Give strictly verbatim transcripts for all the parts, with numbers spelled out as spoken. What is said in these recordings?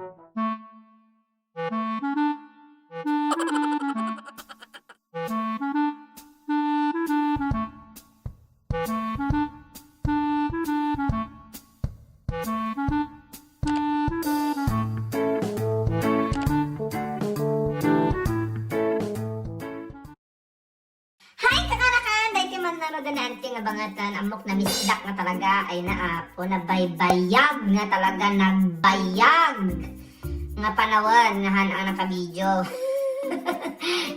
Hi, kakanakan! Dahil ti man naro da na anti nga bangatan, ammok na misdak nga talaga, ay na apo, nabaybayag nga talaga, nagbayag nga panawan nga han ang nakavideo.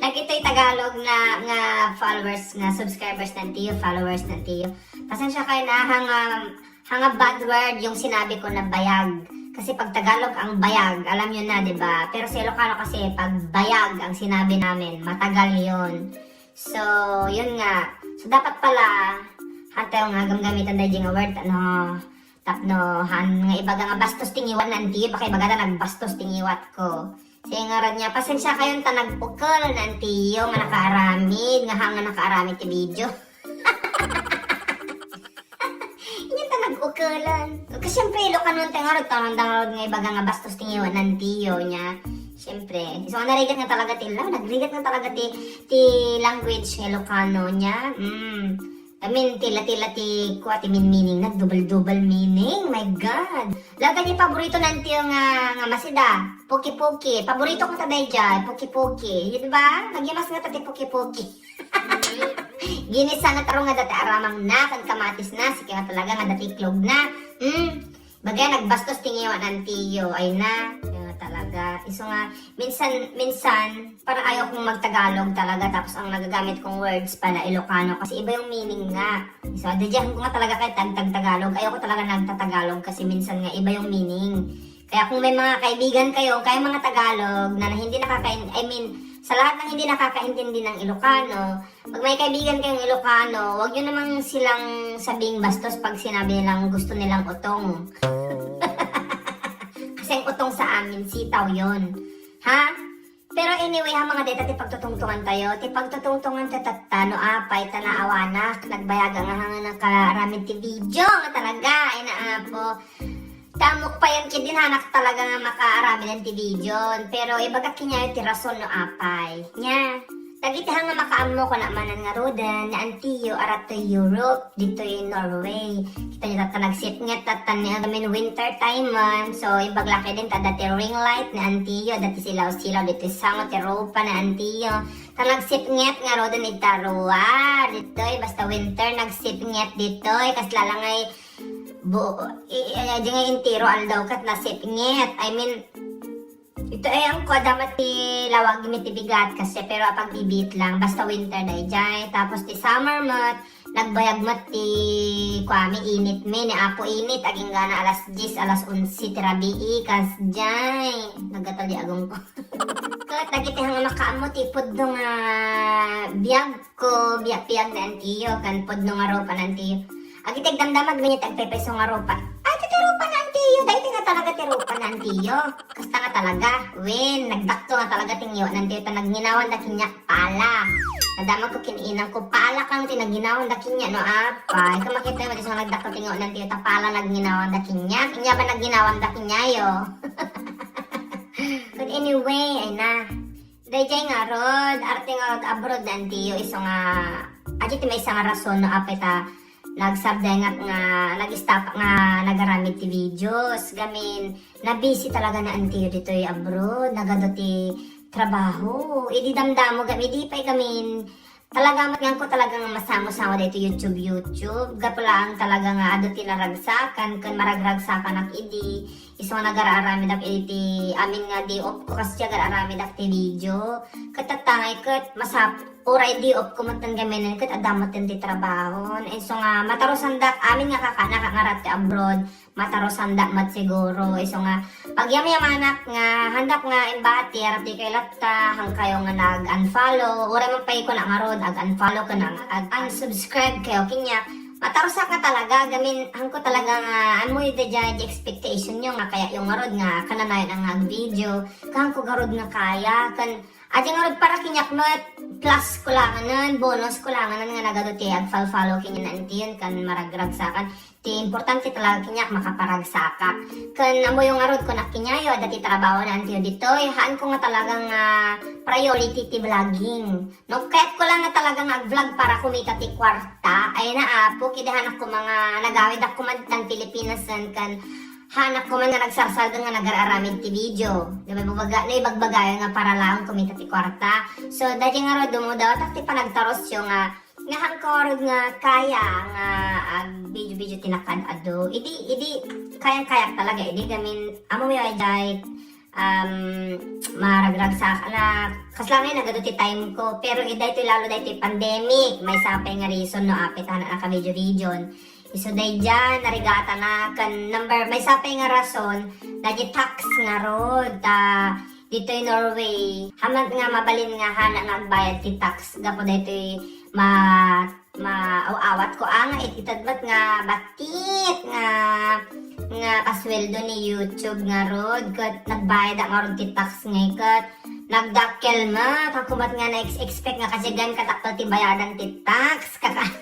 Dagitoy Tagalog na, nga followers, nga subscribers nantiyo, followers nantiyo. Pasensya kayo na, hang, um, hanga bad word yung sinabi ko na bayag. Kasi pag Tagalog ang bayag, alam nyo na, di ba? Pero sa Ilocano kasi, pag bayag ang sinabi namin, matagal yon. So, yun nga. So, dapat pala, han tayo nga gamgamitan daydi nga word, ano, tapno, han nga ibaga nga bastos ti ngiwat na antiyo, baka ibaga ta nagbastos ti ngiwat ko. Sige nga rod niya, pasensya kayo ta nag-ukol na antiyo nga nakaaramid, nga hanga nakaaramid ti video. Inyanta nag-ukelan. Kasi siyempre, Ilocano ti ngarud, tanang dangarud nga ibaga nga bastos ti ngiwat na antiyo niya. Siyempre. So, narigat nga talaga ti law, nagrigat nga talaga ti, ti language nga Ilocano niya. Mm. I mean, tila-tila ti, kua ti meaning, nag-double-double meaning. My God. Laga ni paborito na antiyo nga, nga masida. Puki-puki. Paborito ko ta daydiay, puki-puki. Di ba? Nagyamas nga ta ti puki-puki. Ginisa nga taro nga dati aramang na, kan kamatis na, sika nga talaga nga dati iklog na. Hmm. Bagay, nagbastos ti ngiwat na antiyo, ay na. Kaya nga talaga. Iso nga, minsan, minsan, parang ayaw kong magtagalog talaga, tapos ang nagagamit kong words pala, Ilocano, kasi iba yung meaning nga. So, adadyahan ko nga talaga kahit tagtag Tagalog. Ayaw ko talaga nagtatagalog kasi minsan nga iba yung meaning. Kaya kung may mga kaibigan kayo, kaya mga Tagalog na, na hindi nakaka-, I mean, sa lahat ng hindi nakakaintindi ng Ilocano, pag may kaibigan kayong Ilocano, wag nyo namang silang sabing bastos pag sinabi nilang gusto nilang utong. Kasi ang utong sa amin, sitaw yon. Ha? Pero anyway, ha, mga deta, ti pagtutungtungan tayo, ti pagtutungtungan tayo tatta, no apay, ta naawanak, nagbayaga nga hanga nakaaramid ti video, nga talaga, ay na apo. Tamok pa yan, kidin hanak talaga nga makaaramid ti video, pero ibaga kaniayo ti rason no apay. Nya, dagiti hanga makaammo, kuna manen ngaruden, ni antiyo, arat to Europe, ditoy Norway. Kita nyo, tatta, nagsipnget, tatta, ni amin winter time man. So, ibaga la kadin, ta dati ring light ni antiyo, dati silaw-silaw, dati sango ti rupa ni antiyo. Ta nagsipnget ngaruden ita ruar, ditoy, basta winter, nagsipnget ditoy, kasla la ngay, bu-, i-, i-, di ngay entero aldaw ket nasipnget. I mean, ito ay ang kuadama ti lawag mi ti bigat kasi, pero apagbibiit lang, basta winter dayjay. Tapos ti summer met, nagbayag met ti kuami, init mi, ni Apo Init, aginggana alas diyes, alas onse ti rabii, kasjay. Naggatal di agong ko. Ket dagiti hanga makaammo ti pudno nga biag ko, biag-biag na antiyo, kan pudno nga rupa na antiyo. Agiti agdamdama, agdamdama ti agpaypayso nga rupa. Ay, ti, ti rupa na antiyo, daytoy nga talaga ti rupa na antiyo. Kasta nga talaga, wen, nagdakkel nga talaga ti ngiwat na antiyo, ta nagnginawanda kaniak pala. Nadamag ko ken inang ko, pala kano ti nagnginawanda kaniak, no, apay. Ka makita mo, ti so nagdakkel ti ngiwat na antiyo, ta pala nagnginawanda kaniak. Inya ba nagnginawanda kaniayo? But anyway, ay na. Dayjay ngarud, arte ngarud abroad na antiyo, isu nga, adu ti maysa nga rason no apay ta nagsabdengak nga nag-stop nga nagaramid ti videos. Gamin, na-busy talaga na antiyo ditoy abroad, nagadu ti trabaho. Idi damdamo, gamin, idi pay gamin, talaga met nga ko talaga nga masamo-samo daytoy YouTube, YouTube. Gapu laeng talaga nga adu ti naragsakan, ken maragragsakanak idi. Isu nga nagaraaramidak iti amin nga day off ko, kasdiay agararamidak ti video. Ket tattangay ket masap-, uray day off ko metten gaminen ket adda metten ti trabahon. Isu nga matarusandak amin nga kakanak nga arat ti abroad, matarusandak met siguro. Isu nga pagyamyamanak nga handak nga imbati, arat ti kaylatta, hangkayo nga nag-unfollow. Uray man pay kuna ngarud, ag-unfollow ken ag-unsubscribe kayo kaniak. Matarusak nga talaga, gamin, hangko talaga nga, ammoyo dayjay expectation yo nga kayatyo ngarud nga kananayon nga ag-video, ken hangko ngarud nga kaya, ken, adu ngarud para kaniak met, plus ko langanen, bonus ko langanen nga nagadu ti agfal-follow kenyan, antiyon, ken maragragsakan. Ti importante talaga kenyak, makaparagsakak. Ken ammoyo ngarud, kunak kenyayo, adda ti trabaho na antiyo ditoy. Haan ko nga talaga nga priority ti vlogging. No, kayat ko lang nga talaga nga ag-vlog para kumita ti kuarta. Ay na, Apo, kidi hanak ko mga nagawid ako man tan Pilipinas, ken hanak ko man nga nagsarsardeng nga nagararamid ti video. Di ba, babaga, no, ibagbagayo nga para lang kumita ti kuarta. So, dati nga ro, dumudawat ti panagtarosyo nga, nga hangkorod nga kaya nga ag-video-video ti nakad-adu. Idi, idi, kayang-kayak talaga. Idi gamin, amo mi ay jay, um, maragragsak na, kasla ngay nagadu ti time ko. Pero id daytoy lalo daytoy pandemic, maysa pay nga reason no apit hanak naka-video-video. Isu daydiay, narigatan na, ken number, maysa pay nga rason, daydiay tax ngarud, ta, ditoy Norway, hamat nga mabalin nga hanak nga agbayad ti tax, gapu daytoy ma-, maaw-awat ko, ah, nga ititad met nga batit nga, nga pasweldo ni YouTube ngarud, ket nagbayad ngarud ti tax ngay, ket nagdakkel met, ako met nga na-ex-, expect nga kasi gan kadakkel ti bayadan ti tax, kaka-,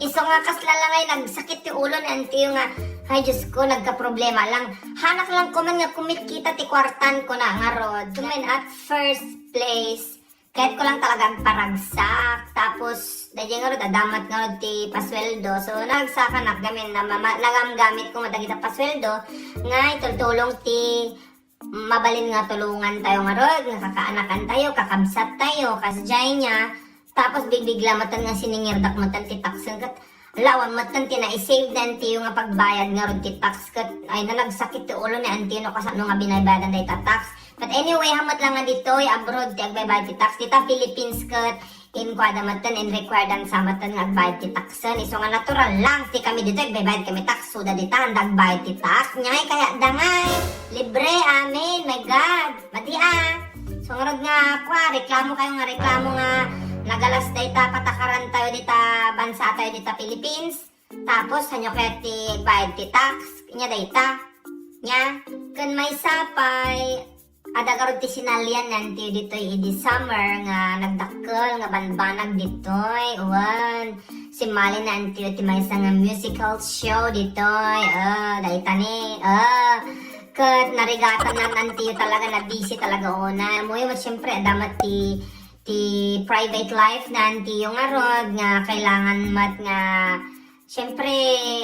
isu nga kasla lang ay nagsakit ti ulo ni antiyo nga, "Ay, Diyos ko, nagkaproblema lang. Hanak lang kuman nga kumikita ti kuartan ko na ngarud." Kuman at first place, kayat ko lang talaga agparagsak. Tapos, daydiay ngarud, adda met ngarud ti pasweldo. So, naragsakanak gamin, namama-, nagamgamit ko nga dagita pasweldo, nga itultulong ti mabalin nga tulongan tayo ngarud, nga kakaanakan tayo, kakabsat tayo, kasdiay niya. Tapos bigbigla metten nga siningirdak metten ti taxen ket, ala, awan metten ti naisave ni antiyo nga pagbayad ngarud ti tax ket, ay, nagsakit ti ulo ni antiyo no kasano nga binaybayadan dayta tax. But anyway, hamat lang nga ditoy abroad ti agbaybayad ti tax, dita Philippines ket inkuada metten, in required sa metten nga agbayad ti taxen. Isu nga natural lang ti kami ditoy, agbaybayad kami tax, suda dita, anda agbayad ti tax. Ngay kaya dangay, libre, amen, my God. Madi a. So, ngarud nga, kwa, reklamo kayo nga reklamo nga nagalas dayta patakaran tayo dita, bansa tayo dita Philippines. Tapos, hanyo kaya ti agbayad ti tax? Nya dayta. Nya, ken maysa pay, adda garud ti sinalian nanti ditoy idi summer nga nagdakkel nga banbanag ditoy. Wen, simmali nanti ti maysa nga musical show ditoy. Ah, dayta ni. Ah, ket narigatan na nanti talaga, na busy talaga una. Amoyo met, siyempre, adda met ti, ti private life nantiyo ngarud nga kailangan met nga Siyempre,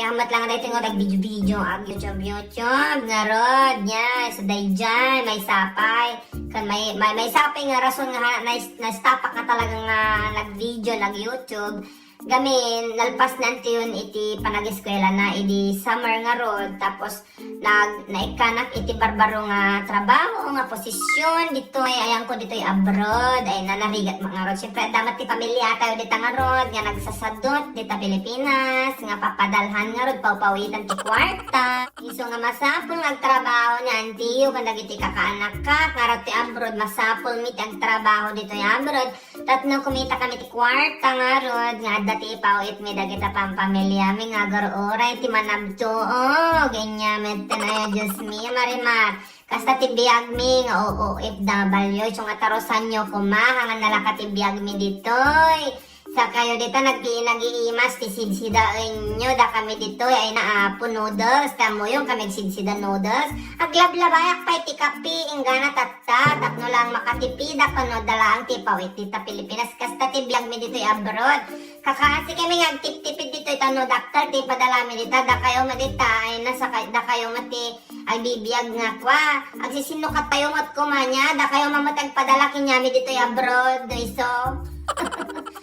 hamat lang daytoy nga nag-video-video, ag-YouTube, YouTube, ngarud, nya, sa daydiay, maysa pay. Kan may, may, maysa pay nga rason nga ha-, nais-, naistapak nga talaga nga nag-video, nag-YouTube. Gamin, nalpas na antiyon iti panag-eskwela na, idi summer ngarud, tapos, Nag-, naikkanak iti barbaro nga trabaho, nga posisyon, ditoy, ayanko ditoy abroad, ay nanarigat met ngarud. Siyempre, adda met ti pamilya tayo dita ngarud, nga nagsasadot dita Pilipinas, nga papadalhan ngarud, pawpawitan ti kuarta. Isu nga masapul nga agtrabaho ni antiyo, kan dagiti kakaanakka, ngarud ti abroad, masapul mi ti agtrabaho ditoy abroad. Tapno kumita kami ti kuarta ngarud, nga adda ti ipawit mi dagita pampamilya mi nga agur-uray ti manabtuog. Anya metten, ay, Dios mio, Marimar. Kasta ti biag mi nga O O F W, isu nga tarusanyo koma, hangan nalaka ti biag mi ditoy. Sakayo dita nag-, nag-iimas ti sidsidaenyo, da kami ditoy, ay na, Apo, noodles, ta ammoyon kami agsidsida noodles. Aglablabayak pay ti kape, inggana tatta, tapno lang makatipid, tapno adda laeng ti pawit dita Pilipinas. Kasta ti biag mi ditoy abroad. Kakaasi kami nga agtiptipid ditoy, ta no dakkel ti padala mi dita, dakayo met dita, ay nasaka-, dakayo met ti agbibiag nga kua. Agsisinukat tayo met koma nya, dakayo met agpadala ken yami ditoy abroad, no isu.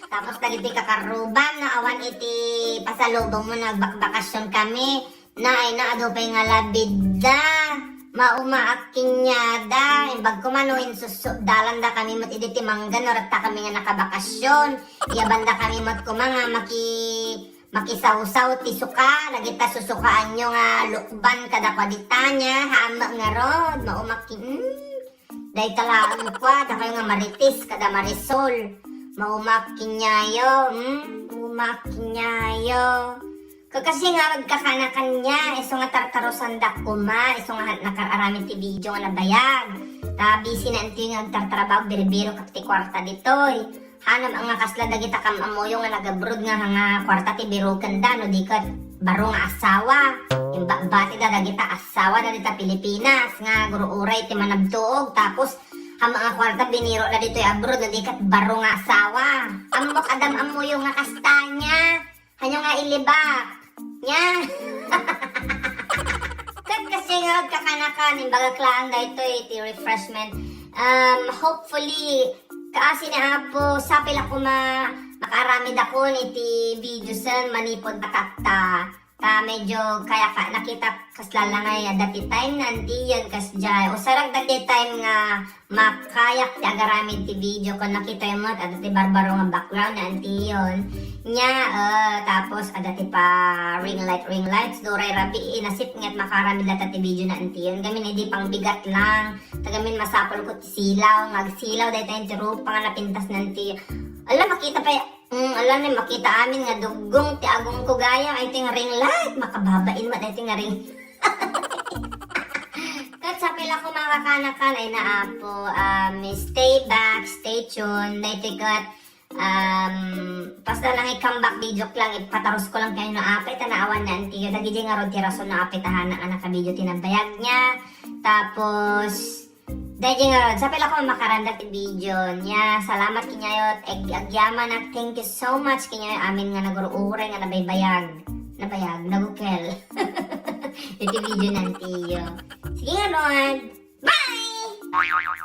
Tapos dagiti kakarrubam, no, awan iti pasalubong mo, no, agbakbakasyon kami. Naay na, adu pay nga labidda. Maumaak kaniada. Imbag ko man no insusso-, dalanda kami met idi ti mangga no retta kami nga nakabakasyon. Yabanda kami met koma nga maki-, makisawsaw ti suka. Dagita susukaanyo nga lukban kadakua dita nya. Hamek ngarud. Maumak ki-, mm. Dayta laeng kua, dakayo nga Marites kada Marisol. Maumak kaniayo, hmm? Maumak kaniayo. Kakasi nga agkakanakan nya, isu nga tartarusandak koma, isu nga nakararamid ti video nga nabayag. Ta busy na intoy nga agtartrabaho, birbiro ket ti kuarta ditoy. Hanam nga kasla dagita kam-ammoyo nga nag-abroad nga, nga kuarta ti birokenda, no di ket baro nga asawa. Imbabati da dagita asawa da dita Pilipinas nga guro-uray ti manabtuog, tapos ham nga kuarta biniro da ditoy abroad, no di ket baro nga asawa. Ammok adam ammoyo nga kasta nia. Hanyo nga ilibak. Nia. Ket kasi nga kakanakan, imbagak laeng daytoy ti refreshment. Um, hopefully, kaasi ni Apo, sapay la koma makaaramid ako iti videosen manipud atatta. Ta medyo kaya ka, nakita kasla la nga adda ti time na antiyon kasdiay. Usarag dagiti time nga makayak ti agaramid ti video ken nakita met adda ti barbaro nga background na antiyon. Nia, eh, tapos adda ti pa ring light, ring lights, duray rabii, nasipnget makaramid latta ti video na antiyon. Gamin idi pangbigat lang. Ta gamin masapul ko ti silaw, nga agsilaw dayta ti rupa nga napintas na antiyon. Ala, makita pay, mm, ala, ni makita amin nga duggong ti agongko gayam, ay ti nga ring light, makababain met, ay ti nga ring. Ket sapay la koma kakanakan, ay na Apo, um, stay back, stay tuned, daytoy ket, um, basta lang i-come back video lang, ipatarusko lang kayo no apay, ta naawan na antiyo, dagiti ngarud ti rason no apay ta hanang a nakavideo ti nabayag nia, tapos, daytoy ngarud, sapay la koma makaranda ti video nia, salamat kaniayo, ag-, agyamanak, thank you so much kaniayo amin nga naguro-uray nga nabaybayag, nabayag, nabukel. Iti video na antiyo. Sige ngarud. Bye!